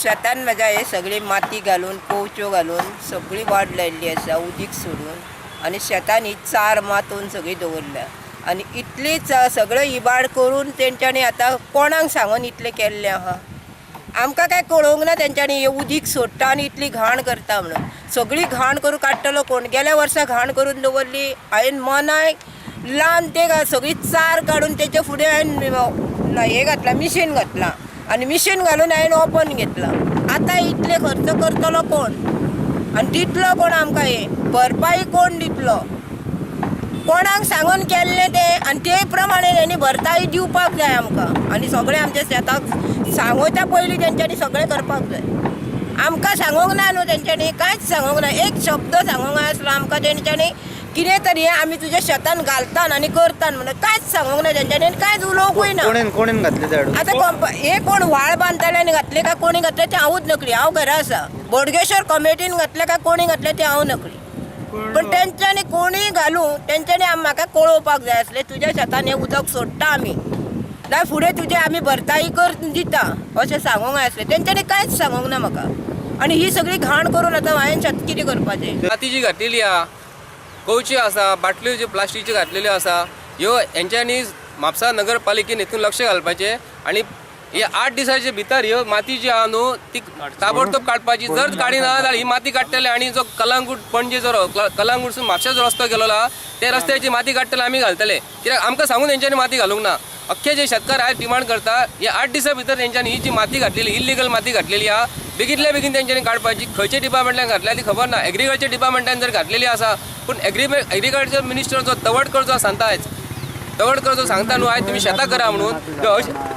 शेतान म्हाज्या हे सगळी माती घालून पोवच्यो घालून सगळी वाड लायिल्ली आसा उदीक सोडून आनी शेतान ही चार मातून सगळी दवरल्या आनी इतली सगळें इबाड करून तेंच्यांनी आतां कोणाक सांगून इतलें केल्लें आहा आमकां काय कळोवंक ना तेंच्यांनी हे उदीक सोडटा आनी इतली घाण करता म्हणून. सगळी घाण करून काडटलो कोण? गेल्या वर्सा घाण करून दवरली हांवें मनाय लावन ते सगळी चार काडून तेच्या फुडें हांवें हें घातलां, मिशीन घातलां आनी मिशीन घालून हांवें ओपन घेतलां. आतां इतले खर्च करतलो कोण आनी दितलो कोण आमकां? हें भरपाई कोण दितलो? कोणाक सांगून केल्लें तें आनी ते प्रमाणे तेणी भरपाई दिवपाक जाय आमकां. आनी सगळें आमच्या शेताक सांगोच्या पयलीं तेंच्यांनी सगळें करपाक जाय. आमकां सांगूंक ना न्हू तेंच्यांनी, कांयच सांगूंक ना, एक शब्द सांगूंक नासलो आमकां तेंच्यांनी. कितें तरी आमी तुज्या शेतान घालतान आनी करतान म्हणून कांयच सांगूंक ना तेंच्यांनी आनी कांयच उलोवंकूय ना. कोणेन कोणेन घातले ते हाडून? आतां हे कोण व्हाळ बांदतल्यांनी घातले काय कोणी घातले ते हांवूच नकळी. हांव घरा आसा. बोडगेश्वर कमिटीन घातले काय कोणी घातले ते हांव नकळी. पण तेंच्यांनी कोणीय घालूं तेंच्यांनी म्हाका कळोवपाक जाय आसलें तुज्या शेतान हें उदक सोडटा आमी, ना फुडें तुजें आमी भरताई कर दिता अशें सांगूंक जाय आसलें. तेंच्यांनी कांयच सांगूंक ना म्हाका. आनी ही सगळी घाण करून आतां हांवें शेत कितें करपाचें? माती जी घातलेली आहा, कवच्यो आसा, बाटल्यो ज्यो प्लास्टीकच्यो घातलेल्यो आसा, ह्यो हेंच्यांनी म्हापसा नगरपालिकेन हितून लक्ष घालपाचें आनी हे 8 दिसाचे भितर ह्यो माती जी आहा न्हू ती ताबडतोब काडपाची. जर काडिना जाल्यार ही माती काडटले आनी जो कलांगूट पणजे जो कलांगूटसून म्हापशा जो रस्तो गेलेलो आहा त्या रस्त्याची माती काडटले आमी घालतले. कित्याक आमकां सांगून हेंच्यांनी माती घालूंक ना. अख्खे जे शेतकार आयज डिमांड करता हे 8 दिसां भितर तेंच्यांनी ही जी माती घातलेली, इल्लिगल माती घातलेली आहा, बेगीतल्या बेगीन तेंच्यांनी काडपाची. खंयच्या डिपार्टमेंटान घातल्या ती खबर ना. एग्रीकल्चर डिपार्टमेंटान जर घातलेली आसा पूण एग्रीकल्चर मिनिस्टर जो तवडकर जो सांगता आयज, तवडकर जो सांगता न्हू आयज तुमी शेतां करा म्हणून,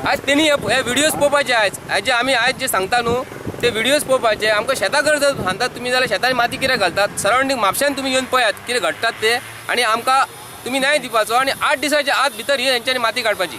आयज तेणी हे व्हिडियोज पळोवपाचे. आयज आयज जे आमी आयज जे सांगता न्हू ते व्हिडियोज पळोवपाचे. आमकां शेतां कर जर सांगतात तुमी जाल्यार शेतांनी माती कित्याक घालतात? सरावंडींग म्हापश्यान तुमी येवन पळयात कितें घडटात ते आनी आमकां तुमी न्याय दिवपाचो आनी 8 दिसाच्या आत भितर ही हेंच्यांनी माती काडपाची.